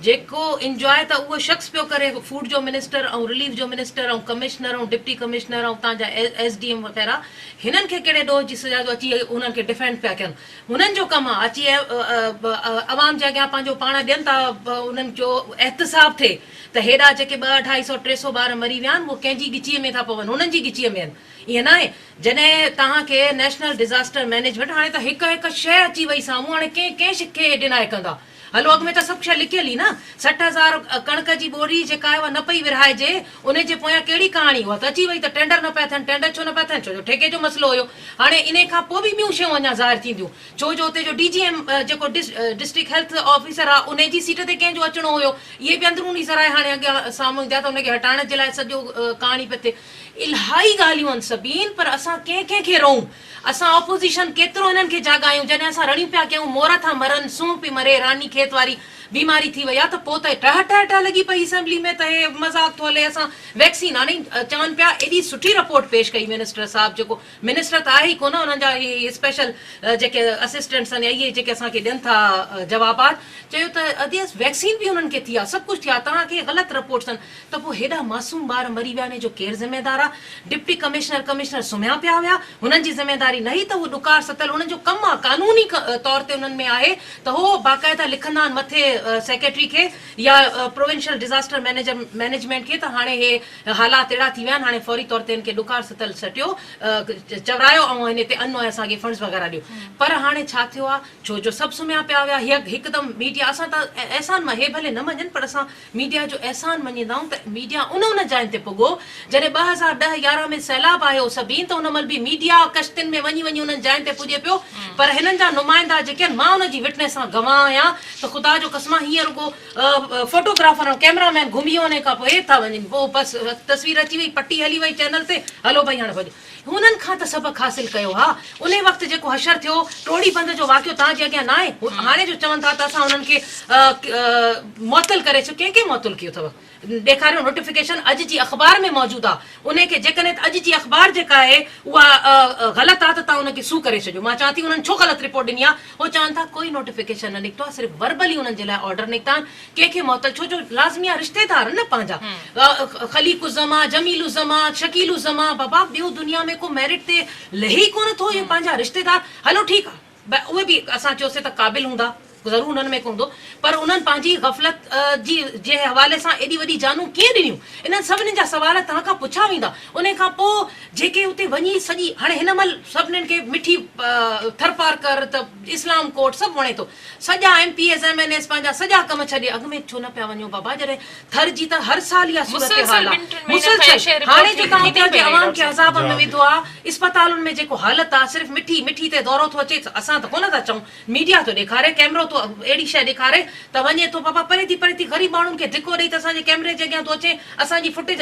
جيڪو انجواء ته اهو شخص پيو ڪري فوڊ جو منسٽر ۽ رليف جو منسٽر ۽ ڪمشنر ۽ ڊپٽي ڪمشنر ۽ اتان جا ايس ڊي ايم وغيره هنن کي ڪهڙي ڏوهه جي سزا جو اچي انهن کي ڊفينڊ پيا ڪن هنن جو ڪم آ اچي عوام جي اڳيان پنهنجو پاڻ ڏين ٿا انهن جو احتساب ٿئي ته هيڏا جيڪي ٻه اڍائي سو 300 ٻار مري ويا آهن اهو ڪنهن جي ڳچيء ۾ ٿا پون هنن جي ڳچيء ۾ آهن ائين ناهي جڏهن توهان کي نيشنل ڊزاسٽر مئنيجمينٽ هاڻي ته هڪ هڪ شيء اچي وئي سامهون هاڻي ڪنهن ڪنهن شيء کي ڊنائي ڪندا هلو اڳ ۾ ته سڀ شيء لڪيل هئي نه 60,000 ڪڻڪ جي ٻوري جيڪا آهي اها نه پئي ورهائجي ان جي پويان ڪهڙي ڪهاڻي اها ته اچي وئي ته ٽينڊر نه پيا ٿين ٽينڊر ڇو نه پيا ٿين ڇو جو ٺيڪي جو مسئلو هيو هاڻي انهي کان پوء به ٻيون شيون اڃا ظاهر ٿينديون ڇو جو اتي جو ڊي جي ايم جيڪو ڊسٽرڪٽ هيلٿ آفيسر آهي انهي جي سيٽ تي ڪنهن جو اچڻو هيو اهي به اندروني ذرائع هاڻي اڳيان سامهون ايندا ته ان کي هٽائڻ جي لاء سڄو ڪهاڻي پئي ٿئي. الهائي ڳالهيون آهن سبين پر اسان ڪنهن ڪنهن کي روئون اسان اپوزيشن ڪيترو هنن کي جاڳايون جڏهن اسان رڙيون پيا ڪيون مور ٿا مرن سونهن پئي مري راني کيت واري بيماري ٿي وئي آ ته پوء ته ٽهه ٽهه ٽهه لڳي پئي اسيمبلي ۾ ته هي مذاق ٿو هلي اسان ويڪسين هاڻي چون پيا ايڏي سٺي رپورٽ پيش ڪئي منسٽر صاحب جيڪو منسٽر ته آهي ئي ڪونه انهن جا اهي اسپيشل جيڪي اسسٽنٽس آهن يا اهي جيڪي اسان کي ڏين ٿا جوابات چيو ته ادي ويڪسين به انهن کي ٿي آ سڀ ڪجهه ٿي آ توهان کي غلط رپورٽس آهن ته پوء هيڏا معصوم ٻار مري ويا انهي جو ڪير ذميدار آ؟ ڊپٽي ڪمشنر ڪمشنر سمهيا پيا هيا هنن جي ذميداري نه هئي ته هو ڏڪار ستل انهن جو ڪم آ قانوني طور تي انهن ۾ آهي ته هو باقاعده لکندا آهن مٿي سيڪريٽري کي يا پروونشل ڊزاسٽر مئنيجر مئنيجمينٽ کي ته هاڻي هي حالات اهڙا ٿي ويا آهن هاڻي فوري طور تي هن کي ڏڪار ستل سٽيو چورايو ۽ هن تي ان ۽ اسان کي فنڊز وغيره ڏيو پر هاڻي ڇا ٿيو آ ڇو جو سڀ سمهيا پيا هيا هي هڪدم ميڊيا اسان ته احسان مان هي ڀلي نه مڃن پر اسان ميڊيا جو احسان مڃيندا آهيون ته ميڊيا ان ان جاين تي پڳو جڏهن 2010 11 ۾ سيلاب آيو سبين ته ان مهل به ميڊيا ڪشتين ۾ وڃي وڃي انهن جاين تي پڄي پيو پر هنن جا نمائندا جيڪي آهن مان ان جي وٽنيس سان گواهه آهيان ته خدا جو قسم آهي هيئن رڳو فوٽوگرافر ۽ ڪئميرا مين گهمي ويو انهي کان پوء هي ٿا وڃن پوء بس تصوير اچي وئي پٽي هلي وئي چينل تي هلو ڀئي هاڻي ڀڄ هنن کان ته سبق حاصل ڪيو ها. انهي وقت جيڪو حشر ٿيو، ٽوڙي بند جو واقعو توهان جي اڳيان ناهي؟ هاڻي جو چون ٿا ته اسان انهن کي معطل ڪري ڇڏيو، ڪنهن کي معطل ڪيو اٿو؟ ڏيکاريو نوٽيفڪيشن اڄ جي اخبار ۾ موجود آ، انهي کي جيڪڏهن اڄ جي اخبار جيڪا آهي اها غلط آ ته توهان ان کي سو ڪري ڇڏيو. مان چوان ٿي انهن ڇو غلط رپورٽ ڏني آ؟ هو چون ٿا ڪوئي نوٽيفڪيشن نه نڪتو آ، صرف وربلي انهن جي لاء آرڊر نڪتا آهن. ڪنهن کي معطل ڇو جو لازمي آ رشتيدار آهن نه پنهنجا خليق الزمان جميل الزمان شڪيل الزمان بابا ٻيو دنيا ۾ ڪو ميرٽ تي لهي ئي ڪونه ٿو اهي پنهنجا رشتيدار هلو ٺيڪ آ اهي به اسان چيوسي ته قابل هوندا ضرور انهن ۾ ڪو هوندو پر انهن پنهنجي غفلت جي جي حوالي سان ايڏي وڏي جانون ڪيئن ڏنيون انهن سڀني جا سوال توهان کان پڇا ويندا انهي کان پوء جيڪي اتي وڃي سڄي هاڻي هن مهل سڀني کي مٺي ٿرپارڪر ته اسلام ڪوٽ سڀ وڻي ٿو سڄا M P As M N As پنهنجا سڄا ڪم ڇڏي اڳ ۾ ڇو نه پيا وڃو بابا جڏهن ٿر جي ته هر سال اها صورتحال آ مسلسل هاڻي جو توهان اتان جي عوام کي عذاب ۾ وڌو آ اسپتالن ۾ جيڪو حالت آ صرف مٺي مٺي تي دورو ٿو اچي اسان ته ڪونه ٿا چئون ميڊيا ٿو ڏيکاري ڪيمرو ٿو. ٿو اهڙي شيء ڏيکاري ته وڃي ٿو بابا پري ٿي پري ٿي غريب ماڻهن کي ڌڪو ڏئي ته اسان جي ڪيمري جي اڳيان ٿو اچي اسان جي فوٽيج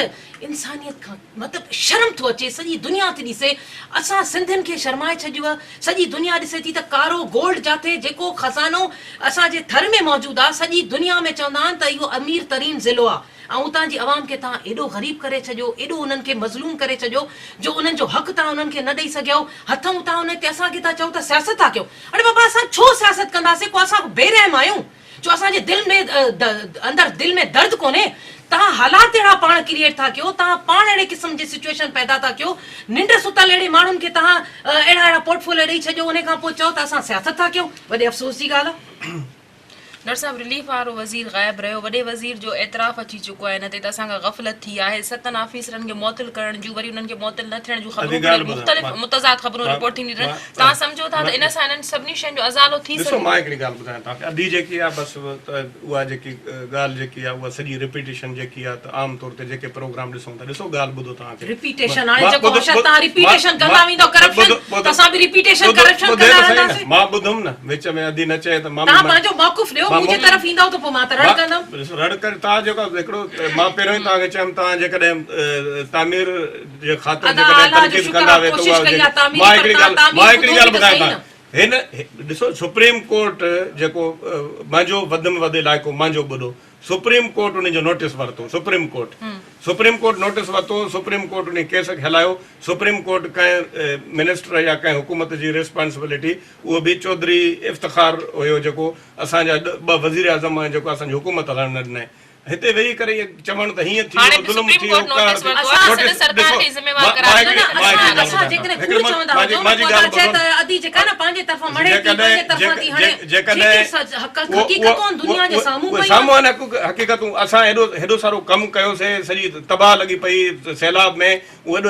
انسانيت کان مطلب شرم ٿو اچي سڄي دنيا ٿي ڏسي اسان سنڌين کي شرمائي ڇڏيو سڄي دنيا ڏسي ٿي ته ڪارو گولڊ جاٿي جيڪو خزانو اسان جي ٿر ۾ موجود آ سڄي دنيا ۾ چوندا آهن ته اهو امير ترين ضلعو آ ۽ اتان جي عوام کي توهان ايڏو غريب ڪري ڇڏيو ايڏو انهن کي مظلوم ڪري ڇڏيو جو انهن جو حق توهان انهن کي نه ڏئي سگهيؤ هٿئون توهان انهن تي اسان کي ٿا چئو ته سياست ٿا ڪيو اڙي بابا اسان ڇو سياست ڪنداسين ڪو اسان بي رحم آهيون جو اسان جي دل ۾ اندر دل ۾ درد ڪونهي توهان حالات اهڙا پاڻ ڪريئيٽ ٿا ڪيو توهان پاڻ اهڙي قسم جي سچوئيشن پيدا ٿا ڪيو ننڊ ستل اهڙي ماڻهن کي توهان اهڙا اهڙا پورٽفوليو ڏئي ڇڏيو انهي کان پوء چئو ته اسان سياست ٿا ڪيون وڏي افسوس جي ڳالهه آهي. ڊاڪٽر صاحب رليف وارو وزير غائب رهيو، وڏي وزير جو اعتراف اچي چڪو آهي ان تي ته اسان کان غفلت ٿي آهي، ستن آفيسرن کي معطل ڪرڻ جون وري انهن کي معطل نه ٿيڻ جون ادي خبرون ڳالهه پڻ ٻڌاء مختلف مان متضاد خبرون مان رپورٽ ٿينديون رهن مان توهان سمجهو ٿا ته ان سان انهن سڀني شين جو ازالو ٿي ڏسو سگهي مان ٿو؟ هڪڙي ڳالهه ٻڌايان توهان کي ادي جيڪي آهي بس اها جيڪي ڳالهه جيڪي آهي اها سڄي رپيٽيشن جيڪي آهي ته عام طور تي جيڪي پروگرام ڏسون ٿا ڏسو ڳالهه ٻڌو توهان کي رپيٽيشن هاڻي جيڪو حشر توهان رپيٽيشن ڪندا ويندو ڪرپشن ته اسان به رپيٽيشن ڪرپشن ٻڌي ڪندا ته سهي نه رهنداسين. مان ٻڌم نه وچ ۾ ادي نه چئي ته مان توهان پنهنجو موقف ڏيو منهنجي طرف ايندؤ ته پوء مان ته رڙ ڪندم. ڏسو رڙ ڪري توهان جيڪو هڪڙو مان پهريون ئي توهان کي چيم توهان جيڪڏهن تعمير جي خاطر ادا جيڪڏهن الله جو تنقيد شڪر ڪندا آ وي ته ڪوشش اها ڪئي آ تعميري مان پر هڪڙي توهان ڳالهه مان تعمير هڪڙي ٻڌو ڳالهه به ته ٻڌايان سهي توهان نه. هن ڏسو سپريم ڪورٽ جيڪو منهنجو وڌ ۾ وڌ علائقو منهنجو ٻڏو سپريم ڪورٽ انهي جو نوٽيس ورتو supreme court supreme court notice ورتو سپريم ڪورٽ انهي ڪيس کي هلايو سپريم ڪورٽ ڪنهن منسٽر يا ڪنهن حڪومت جي ريسپانسبلٽي اهو به چوڌري افتخار هيو جيڪو اسان جا ٻه وزير اعظم ۽ جيڪو اسان جي حڪومت هلائڻ نه ڏنائين هتي ويهي ڪري ائين چوڻ ته هيئن ٿي هاڻي ويو به ظلم سپريم ٿي ويو ڪورٽ نوٽيس قهر ٿي ورتو آهي نوٽيس سنڌ سرڪار ڏسو کي ذميوار مان قرار مان ڏنو هڪڙي آهي. مان هڪڙي اسان ڳالهه اسان ٻڌايان جيڪڏهن هڪڙي ڪوڙ چوندا مان هجون مان جي پوء ڳالهه ادا چئي ٻڌو ته ادي جيڪا نه پنهنجي طرفان مڙهي ٿي پنهنجي جيڪڏهن طرفان ٿي هڻي جيڪڏهن جيڪي حقيقتون آهن دنيا جي سامهون اهي پيون آهن. سامهون آهن حقيقتون اسان هيڏو هيڏو سارو ڪم ڪيوسي سڄي تباهه لڳي پئي سيلاب ۾ اهو هيڏو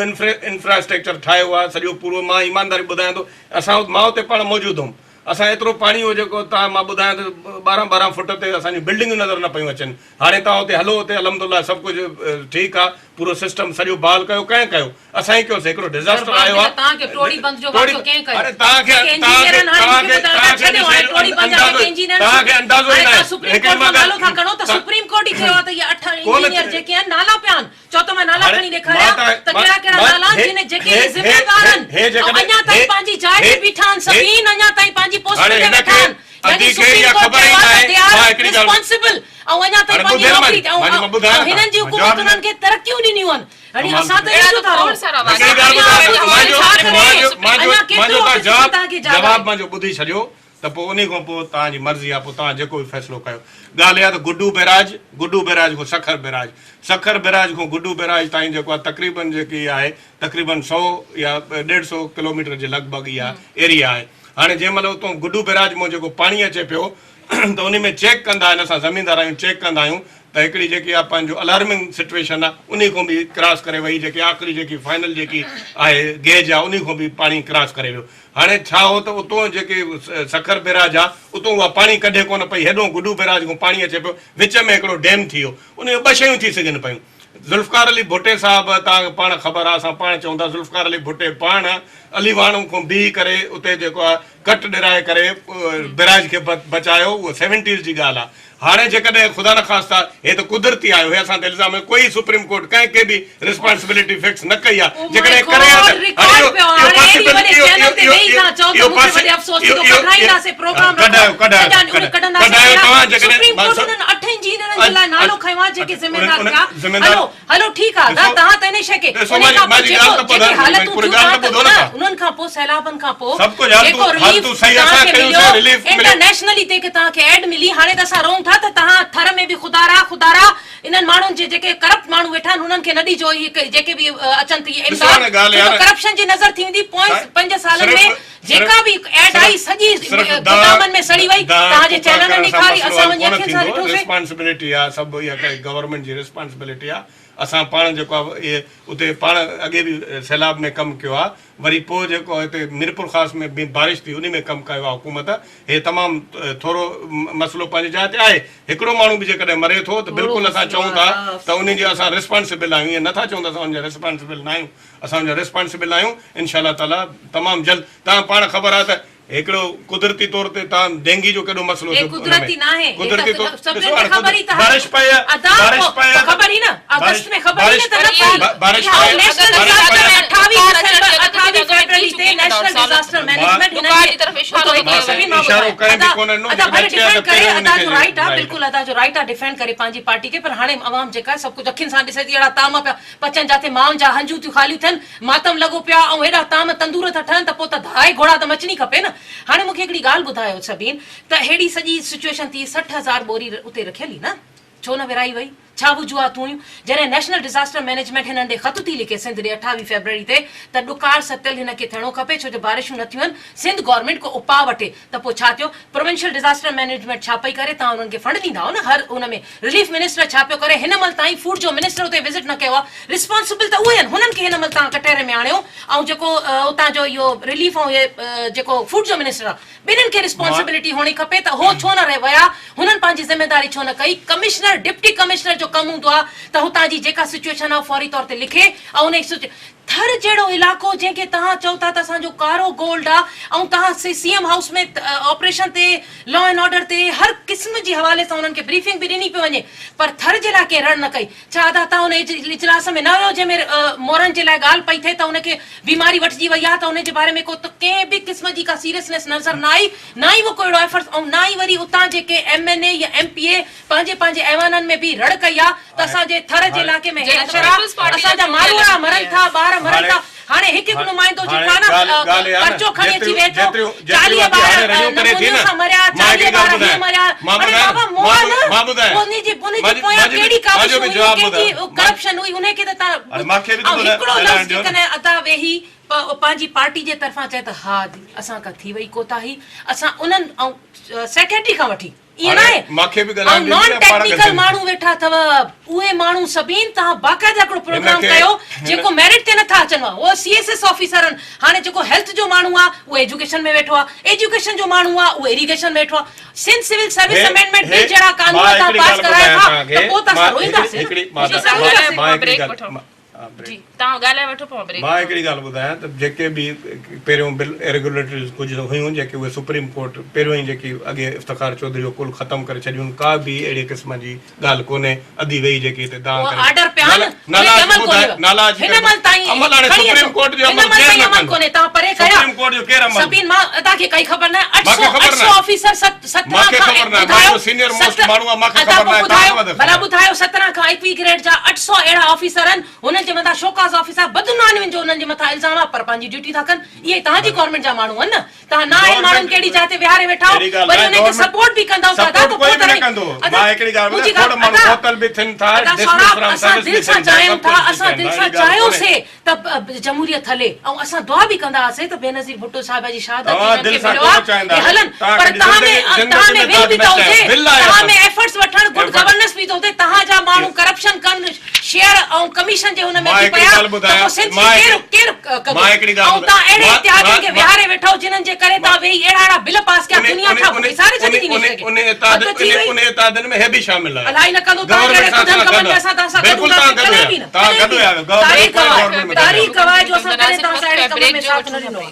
انفراسٽرڪچر ٺاهيو آهي سڄو پورو مان ايمانداري ٻڌايان ٿو اسان مان اتي پاڻ موجود هوم اسان ايترو پاڻي هو جيڪو تان مان ٻڌايان ته ٻارهن ٻارهن فٽ تي اسان جون بلڊنگون نظر نه پيون اچن هاڻي توهان اتي هلو اتي الحمد الله سڀ ڪجهه ٺيڪ آ پورو سسٽم سڄو بحال ڪيو ڪنهن ڪيو اسان ئي ڪيوسي هڪڙو ڊزاسٽر آيو آ توهان کي ٽوڙي بند جو ٽوڙي واقعو ڪنهن ڪيو اري توهان کي جيڪي توهان کي انجنيئرن هاڻي توهان مون کي کي ٻڌايو توهان کي ڇڏيو هاڻي ٽوڙي بند جا اندازو جيڪي انجنيئرن توهان کي اندازو ئي هاڻي ناهي توهان سپريم هڪڙي ڪورٽ مان جو نالو ٿا ڳالهه کڻو ته سپريم ڪورٽ ئي چيو آ ته اهي اٺ ڪونه انجنيئر جيڪي آهن نالا پيا آهن چئو ته مان نالا هاڻي کڻي مان ڏيکاريان ته ته مان ڪهڙا ڪهڙا مان نالا آهن هي جن جيڪي هي هي ذميوار هي آهن هي ۽ جيڪڏهن اڃا هي تائين پنهنجي جاء هي تي بيٺا آهن هي سڀين اڃا تائين پنهنجي پوسٽن هاڻي تي هن ويٺا کي آهن يعني ادي کي سپريم اها ڪورٽ خبر چيو ئي آهي ته ناهي the مان آر هڪڙي ڳالهه ريسپانسبل ۽ اڃا تائين هاڻي پنهنجي ٻڌي نه نوڪري مان مان ۽ ٻڌايان هنن جي مان حڪومت جواب انهن کي ترقيون ڏنيون آهن يعني ڪمال اسان ته اهڙا ڏسون ته ٿا کوڙ رهون سارا هڪڙي واقعا ڳالهه آهن ٻڌايان جنهن مان حوالي جو سان مان جو سپريم مان جو اڃا مان ڪيترو جو توهان آفيسر جواب توهان کي جاڳائي جواب مان جو ٻڌي ڇڏيو ته پوء انهي کان پوء توهان جي مرضي آهي پوء توهان جيڪو به فيصلو ڪيو. ڳالهه اها ته گڊو بئراج، گڊو بئراج کان سکر بئراج، سکر بئراج کان گڊو بئراج تائين جيڪو آهي تقريبن جيڪي آهي تقريبن سئو يا ڏيڍ سئو ڪلوميٽر جي لڳ ڀڳ اها ايريا آهي. هاڻي جنهن مهل اتان گڊو بئراج مان جيڪو پاڻي اچي پيو ته انهي ۾ چيڪ ڪندا آهن اسان زميندار آهيون چيڪ ڪندا آهيون ته هڪڙي جيڪي آهي پنهنجو الارمنگ سچويشن آهي انهي کان به ڪراس ڪري وئي جيڪي آخري جيڪي فائنل جيڪي آهي گيج آهي انهي کان به پاڻي ڪراس ڪري ويو. هاڻي ڇا هو ته اتون جيڪي سکر بئراج آ اتون اها پاڻي ڪڍي ڪونه پئي هيڏون گڊو بئراج کان پاڻي اچي پيو وچ ۾ هڪڙو ڊيم ٿي ويو ان ۾ ٻه شيون ٿي سگهن پيون ذوالفقار علي ڀٽي صاحب توهان کي پاڻ خبر آ اسان پاڻ چئون ٿا ذوالفقار علي ڀٽي پاڻ علي واڻو کان بيهي ڪري اتي جيڪو آ ڪٽ ڏرائي ڪري بئراج کي بچايو اهو سيونٽيز جي ڳالهه آ هاڻي جيڪڏهن خدا نخواسته هي ته قدرتي آيو هي اسان تي الزام هي ڪوئي سپريم ڪورٽ ڪنهن کي به ريسپانسبلٽي فڪس نه ڪئي آهي او ماء جيڪڏهن ڪري ها گاڊ ته هاڻي رڪارڊ اهو پيو اهو هاڻي اهڙي پاسيبل وڏي اهو چينل اهو تي اهو ويهي اهو توهان چئو ته اهو مون کي پاسي وڏي افسوس اهو ٿيندو اهو ڪڍرائينداسين پروگرام رکو ڪڍايو ڪڍايو سڄا ان ڪڍنداسين ڪڍايو اهڙا توهان جيڪڏهن سپريم مان ڪورٽ سڀ انهن اٺ انجنيئرن جي لاء نالو کنيو آهي جيڪي ذميوار ان ٿيا ذميدار هلو هلو ٺيڪ آ ڏسو توهان ته انهي شيء کي ڏسو انهي مان کان پوء مان جي جيڪو ڳالهه ته جيڪي ٻڌايو حالتون پوري ٿيون ڳالهه توهان ته ته ٻڌو نه نه توهان انهن کان پوء سيلابن کان پوء سڀ ڪجهه جيڪو حالتون رليف حالتون صحيح توهان اسان کي ڪيون مليو سي رليف مليو انٽرنيشنلي تي توهان کي ايڊ ملي هاڻي ته اسان روئون ٿا ته توهان ٿر ۾ به خدارا خدارا انهن ماڻهن جي جيڪي ڪرپٽ ماڻهو ويٺا آهن انهن کي نه ڏجو اهي جيڪي به اچن ٿي ڏسو امداد هاڻي ڳالهه ڇو جو يار ڪرپشن جي نظر ٿي ويندي پوئين سائين پنج سالن صرف ۾ جيڪا صرف به ايڊ صرف آئي سڄي صرف دانهن گدامن ۾ سڙي وئي دانهن توهان جي ڪوڪا چينلن ڪرڻ سان ڏيکاري مسئلو اسان حل وڃي ڪونه اکين سان ٿيندو ڏٺوسين. ريسپانسبلٽي آ سڀ اها گورنمينٽ جي ريسپانسبلٽي آ اسان پاڻ جيڪو آ اهي اتي پاڻ اڳي به سيلاب ۾ ڪم ڪيو آ وري پوء جيڪو هتي ميرپورخاص ۾ به بارش ٿي انهي ۾ ڪم ڪيو آ حڪومت هي تمام ٿورو مسئلو پنهنجي جاء تي آهي هڪڙو ماڻهو به جيڪڏهن مري ٿو ته ٿورو بلڪل اسان مسئلو چئون آ ٿا ها ته انهي افسوس جي اسان ريسپانسبل آهيون ائين نٿا چئون ته اسان ان جا ريسپانسبل نه آهيون اسان ان جا ريسپانسبل آهيون انشاء الله تعالي تمام جلد توهان پاڻ خبر آهي ته هڪڙو قدرتي طور تي تان ڊينگي جو ڪيڏو مسئلو هي ٿيو ان ۾ قدرتي ناهي هي قدرتي ته طور سڀني ڏسو کي هاڻي خبر ئي ته بارش پئي آ ادا بارش پئي آ خبر ئي نه آگسٽ ۾ خبر ئي نه ته نه پئي بارش اها پئي نيشنل بارش پئي ڊزاسٽر آ 28 ڊسمبر 28 فيبروري تي نيشنل ڊزاسٽر مئنيجمينٽ هنن ڏڪار کي جي طرف اشارو ٻڌو ڪيو هڪ سبين مان اشارو ٻڌايان ڪنهن به ادا ڪونه ڏنو ادا جيڪڏهن ڀلي چيا ته ڊفينڊ ڪري پهريون ادا ان کي جو رائيٽ آ رائيٽ بلڪل ادا جو رائيٽ آ ڊفينڊ ڪري پنهنجي پارٽي کي پر هاڻي عوام جيڪا سڀ ڪجهه اکين سان ڏسي ٿي اهڙا طعام پيا پچن جاٿي مائن جا هنجون ٿيون خاليون ٿين ماتم لڳو پيو آ ۽ هيڏا طعام تندور ٿا ٺهن ته پوء ته ڌائي گهوڙا ته مچڻي کپي نه هاڻي مون کي هڪڙي ڳالهه ٻڌايو سبين ته ههڙي سڄي سچوئيشن ٿي 60,000 ٻوري اتي رکيل هئي نه ڇو نه ورهائي وئي ڇا وجوهاتون هيون جڏهن نيشنل ڊزاسٽر مئنيجمينٽ هنن ڏي خط ٿي لکي سنڌ ڏي 28 فيبروري تي ته ڏڪار ستل هن کي ٿيڻو کپي ڇو جو بارشون نه ٿيون آهن سنڌ گورنمينٽ ڪو اپاء وٺي ته پوء ڇا ٿيو پروونشل ڊزاسٽر مئنيجمينٽ ڇا پئي ڪري توهان انهن کي فنڊ ڏيندا آهيو نه هر ان ۾ رليف منسٽر ڇا پيو ڪري هن مهل تائين فوڊ جو منسٽر اتي وزٽ نه ڪيو آهي رسپانسبل ته اهي آهن هنن کي هن مهل توهان ڪٽهري ۾ آڻيو ۽ جيڪو اتان جو اهو رليف ۽ اهي جيڪو فوڊ جو منسٽر آهي ٻنهين کي رسپانسبلٽي هئڻي کپي ته هو ڇو نه ويا هنن پنهنجي ذميداري ڇو نه ڪئي ڪمشنر ڊپٽي ڪمشنر جو ڪم هوندو آهي ته هتان جي جيڪا سچوئيشن آهي فوري طور تي لکي ۽ انهي ٿر جهڙو علائقو جنهن کي توهان چئو ٿا ته اسان جو ڪارو گولڊ آ ۽ توهان سي ايم هائوس ۾ آپريشن تي لا اينڊ آرڊر تي هر قسم جي حوالي سان انهن کي بريفنگ به ڏني پئي وڃي پر ٿر جي لاء ڪنهن رڙ نه ڪئي ڇا ادا توهان ان اجلاس ۾ نه هيو جنهن ۾ مورن جي لاء ڳالهه پئي ٿئي ته ان کي بيماري وٺجي وئي آ ته ان جي باري ۾ ڪو ته ڪنهن به قسم جي ڪا سيريسنيس نظر نه آئي نه ئي ڪو اهڙو ايفرٽس ۽ نه ئي وري اتان جي ڪنهن ايم اين اي يا ايم پي اي پنهنجي پنهنجي ايوانن ۾ بيهي رڙ ڪئي آ ته اسان جي ٿر جي علائقي ۾ هي حشر آ، اسان جا ماروئڙا مرن ٿا، ٻار مرن ٿا، هاڻي هڪ هڪ نمائندو جيڪو آ نه پرچو کڻي اچي ويهي ٿو، 40 ٻار نمونيو سان مريا، 40 ٻار هيئن مريا، اڙي بابا مئا نه، پوء انهي جي پويان ڪهڙي ڪاوشون هيون، ڪنهن جي ڪرپشن هئي، انهي کي ته تان ۽ هڪڙو لفظ جيڪڏهن ادا ويهي پنهنجي پارٽي جي طرفان چئي ته ها اسان کان ٿي وئي ڪوتاهي، اسان انهن ۽ سيڪريٽري کان وٺي. ائين ناهي ۽ نان ٽيڪنيڪل ماڻهو ويٺا اٿو اهي ماڻهو سڀين توهان باقاعده هڪڙو پروگرام ڪيو جيڪو ميرٽ تي نٿا اچن اهو سي ايس ايس آفيسر آهن هاڻي جيڪو هيلٿ جو ماڻهو آهي اهو ايجوڪيشن ۾ ويٺو آهي ايجوڪيشن جو ماڻهو آهي اهو اريگيشن ۾ ويٺو آهي Sindh civil service amendment bill جهڙا قانون توهان پاس ڪرايو ٿا ته پوء ته اسان روئينداسين نه. جي توهان ڳالهائي وٺو پوء مان بريڪ مان هڪڙي ڳالهه ٻڌايان ته جيڪي به پهريون بل اريگوليٽريز ڪجهه هيون جيڪي اهي سپريم ڪورٽ پهريون ئي جيڪي اڳي افتخار چوڌري اهو ڪل ختم ڪري ڇڏيون ڪا به اهڙي قسم جي ڳالهه ڪونهي اڌي ويهي جيڪي هتي دانهن ڪري آرڊر پيا آهن نالا اچي هن مهل تائين عمل هاڻي سپريم ڪورٽ جو عمل ڪير نه ڪندو توهان پري ڪيا سپريم ڪورٽ جو ڪير عمل سبين مان ادا کي ڪائي خبر نه 800 800 آفيسر 17 کان ٻڌايو سينيئر موسٽ ماڻهو آهي مان کي خبر ناهي توهان کي ڀلا ٻڌايو 17 کان 21 گريڊ جا 800 اهڙا آفيسر آهن هنن جي مٿان شوڪاز آفيسر بدعنوانين جو انهن جي مٿان الزام آهي پر پنهنجي ڊيوٽي ٿا ڪن اهي توهان جي گورنمينٽ جا ماڻهو آهن نه توهان نااهل ماڻهن کي اهڙي جاء تي ويهاري ويٺا آهيو وري انهن کي سپورٽ به ڪندؤ ته ادا ته پوء ته ادا سهراب اسان دل سان چاهيون ٿا اسان دل سان چاهيوسي ته جمهوريت هلي ۽ اسان دعا به ڪندا هئاسين ته بينظير ڀٽو صاحبه جي شهادت جي انهن کي مليو آهي اهي هلن پر توهان ۾ توهان ۾ ول به ته هجي توهان ۾ ايفرٽس وٺڻ گڊ گورننس به ته هجي توهان جا ماڻهو ڪرپشن ڪن شيئر ۽ ڪميشن جي هن ۾ اچي پيا ته پوء سنڌ جي ڪير ڪير ڪندو ۽ توهان اهڙي اتحادين کي ويهاري ويٺا آهيو جنهن جي ڪري توهان ويهي اهڙا اهڙا بل پاس ڪيا دنيا ڇا وساري ڇڏي ٿي نيشن کي حد ٿي وئي الائي نه ڪندو توهان جهڙي ڪڌن ڪمن ۾ اسان توهان سان گڏ هونداسين ڪڏهن به نه ڪڏهن به نه تاريخ گواهه تاريخ گواهه جو اسان ڪڏهن توهان سان اهڙي ڪم ۾ ساٿ نه ڏنو آهي.